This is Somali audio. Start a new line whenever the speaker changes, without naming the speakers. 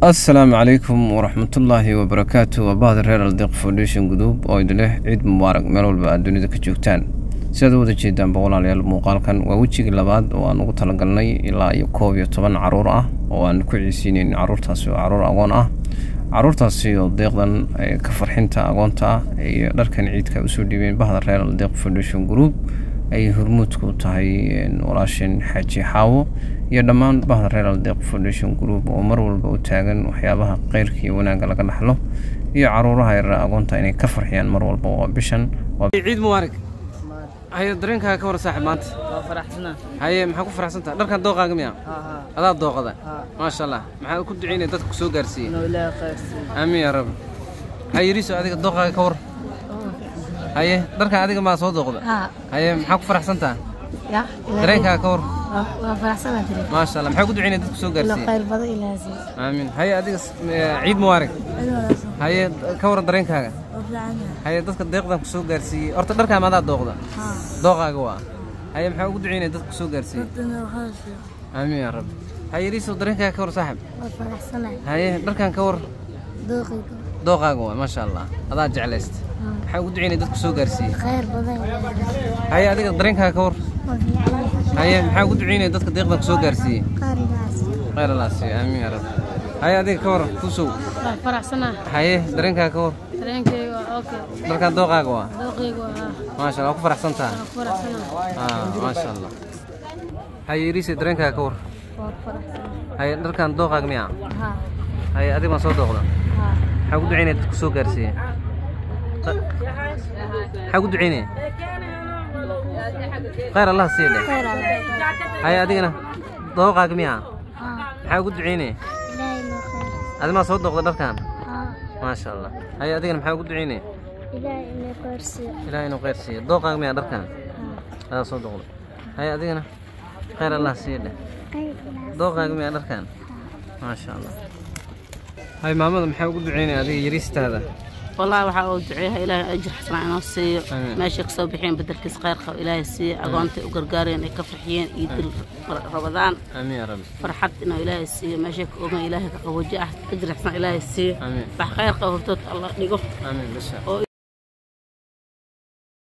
Asalaamu calaykum waraxmatullaahi wabarakaatu. Waa bahda reer Aldeeq Foundation Group oo idin leh ciid mubaarak meel walba aad dunida ka joogtaan. Sidaad u wada jeedaan walaalayaal, muuqaalkan waa wejigii labaad oo aan ugu talagalnay ilaa iyo 11 caruur ah oo aan ku ciisiineyn. Caruurtaasi oo caruur agoon ah, caruurtaasi oo deeqdan ka farxinta agoonta ah iyo dharkan ciidka usoo dhiibeen bahda reer Aldeeq Foundation Group ay hormuudku tahay walaashin Xaaji Xaawo iyo dhammaan bahda reer Aldeeq Foundation Group oo mar walba u taagan waxyaabaha kheyrka iyo wanaagga laga dhaxlo iyo caruuraha yaryar agoonta inay ka farxiyaan mar walba. Waa bishan ciid mubaarak. Haye, dareenkaaga ka war saaxib maanta?
Waa faraxsanaa.
Haye, maxaa ku faraxsantaha? Dharkan dooqaaga miya?
Haa haa.
Adaa dooqada?
Haa.
Maasha Allah, maxaa ku duceynaya dadka kusoo gaarsiiyey?
Inuu Ilaahay khayr siiyo.
Aamiin yaa rabbi. Haye Yariiso, adiga dooqaaga ka war. Haye, dharkan adiga maa soo dooqda?
Haa.
Haye, maxaa ku faraxsantaha?
Ya.
Dareenkaaga ka war.
Waa faraxsanaa tiri.
Maasha Allah, maxaa ku duceynaya dadka kusoo
Inuu
gaarsiiyey?
Khayr badan Ilaahay siiyo.
Aamiin. Haye adiga, ciid mubaarak. Haye, ka waran dareenkaaga? Haye, dadka deeqdan kusoo gaarsiiyey, horta dharkaa maadaa dooqda? Dooqaaga waa. Haye, maxaa ugu duceynaya dadka kusoo gaarsiiyey? Aamiin yaa rabbi. Haye Yariiso, dareenkaaga ka war saaxib?
Waa faraxsanaa.
Haye, dharkan ka war.
Dooqayga.
Dooqaaga waa, maasha Allah, adaa jeclaysta. Maxaa ugu duceynaya dadka kusoo gaarsiiyey?
Khayr badan Ilaahay.
Haye adiga, dareenkaaga ka war.
Waa fiican.
Haye, maxaa ugu duceynaya dadka deeqdan kusoo gaarsiiyey?
Khayr Ilaahay siiyo.
Khayr Allah siiyo. Aamiin yaa rabbi. Haye adiga, ka war kusow.
Waa faraxsanaa.
Haye, dareenkaaga ka war.
Dareenkayga waa okay.
Dharkan dooqaaga waa?
Dooqayga waa.
Maasha Allah, waa ku faraxsan tahay?
Waa ku faraxsanaa.
Ah, maasha Allah. Haye Yariise, dareenkaaga ka war.
Waa faraxsanaa.
Haye, dharkan dooqaaga miya?
Haa.
Haye, adiga baan soo dooqda?
Haa.
Maxaa ugu duceynaya dadka kusoo gaarsiiyey? Maxaa ugu duceynaya? Khayr Allah siiyo dheh.
Khayr Allah.
Haye adigana, dooqaaga miya?
Haa.
Maxaa ugu duceynaya?
Ilaahay inuu khayr.
Adi maa soo dooqda dharkan?
Haa.
Maasha Allah. Haye adigana, maxaa ugu duceynaya?
Ilaahay inuu khayr siiyo.
Ilaahay inuu khayr siiyo. Dooqaaga miya dharkan?
Haa.
Adaa soo dooqda? Haye adigana, khayr Allah siiyo dheh.
Khayr Ilaahay.
Dooqaaga miya dharkan? Maasha Allah. Haye maamada, maxaa ugu duceynaya adiga yariistaada?
Wallaahi waxaa uu duceeyaha Ilaahay ajir xasanaa inoo siiyo.
Amiin.
Meeshay kasoo bixiyeen bedelkiis khayr qabo Ilaahay siiyo, agoonta u gargaareen ay ka farxiyeen iyo dil Rabadaan.
Aamiin yaa rabbi.
Farxad inuu Ilaahay siiyo, meeshay ka ogan Ilaahay ka qaboojiyo, ajir xasanaa Ilaahay siiyo.
Amiin.
Wax khayr qabo hortood Allah dhigo.
Aamiin bisha
oo